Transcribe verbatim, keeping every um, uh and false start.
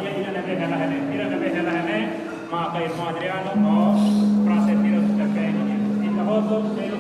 Ida-idak ne'ebé hela iha ne'e, ida-idak ne'ebé hela iha ne'e, maka irmaun Adriano no frase tira do chapéu nian. Ita hotu selu